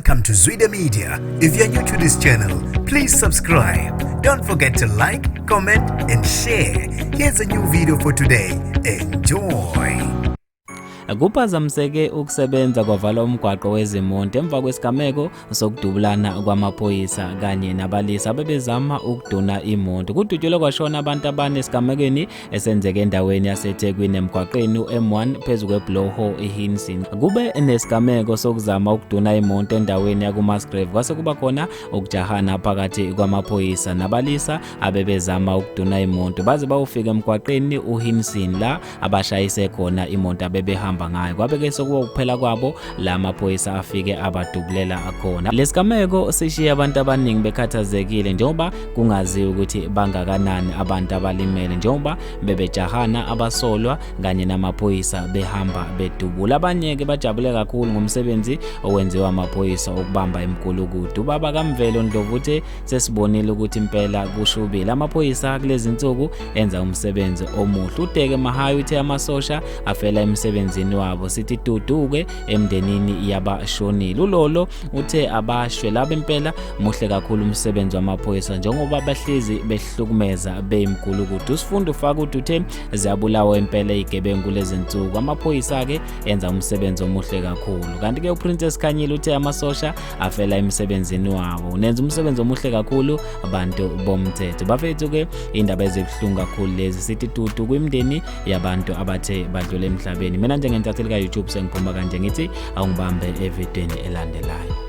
Welcome to Zwida Media. If you're new to this channel, please subscribe. Don't forget to like, comment, and share. Here's a new video for today. Enjoy. Kuphazamiseke ukusebenza kwavalwa umgwaqo wezimonto emva kwesigameko sokudubulana kwamaphoyisa kanye nabalisa abebezama ukuduna imoto. Kudutshulwe kwashona abantu abane esigamekweni esenzeke endaweni yaseThekwini emgwaqeni u-M1 phezu kwebhuloho iHinson. Kube nesigameko sokuzama ukuduna imoto endaweni yakuMasgrave kwase kuba khona ukujahana phakathi kwamaphoyisa nabalisa abebezama ukuduna imoto baze bawufika emgwaqeni uHinson la abashayise khona imoto abebehamba ngayo. Kwabe ke sekuba ukuphela kwabo la maphoyisa afike abadubulela khona. Lesigameko sishiye abantu abaningi bekhathazekile njengoba kungaziwa ukuthi bangakanani abantu abalimele njengoba bebejahana abasolwa kanye namaphoyisa behamba bedubula. Abanye-ke bajabule kakhulu ngomsebenzi owenziwa amaphoyisa okubamba imigulukudu. Ubaba kaMvelo Ndlovu uthe sesibonile ukuthi impela kushubile, amaphoyisa kulezi nsuku enza umsebenzi omuhle. UDeke Mahayi uthe amasosha afela emsebenzini wabo, sithi duduke emndenini yabashonile. ULolo uthe abashwe laba impela muhle kakhulu umsebenzi wamaphoyisa njengoba bahlezi behlukumeza beyimgulukudu. USifundo Fakude uthe ziyabulawa impela izigebengu kulezi nsuku, amaphoyisa-ke enza umsebenzi omuhle kakhulu. Kanti-ke uPrincess Khanyile uthe amasosha afela emsebenzini wawo, nenza umsebenzi omuhle kakhulu abantu bomthetho. Bafethu-ke indaba ezibuhlungu kakhulu lezi, sithi dudu kwimndeni yabantu abathe badlula emhlabeni. Mina njengentatheli ka-YouTube sengiphuma kanje ngithi awungibambe evidweni elandelayo.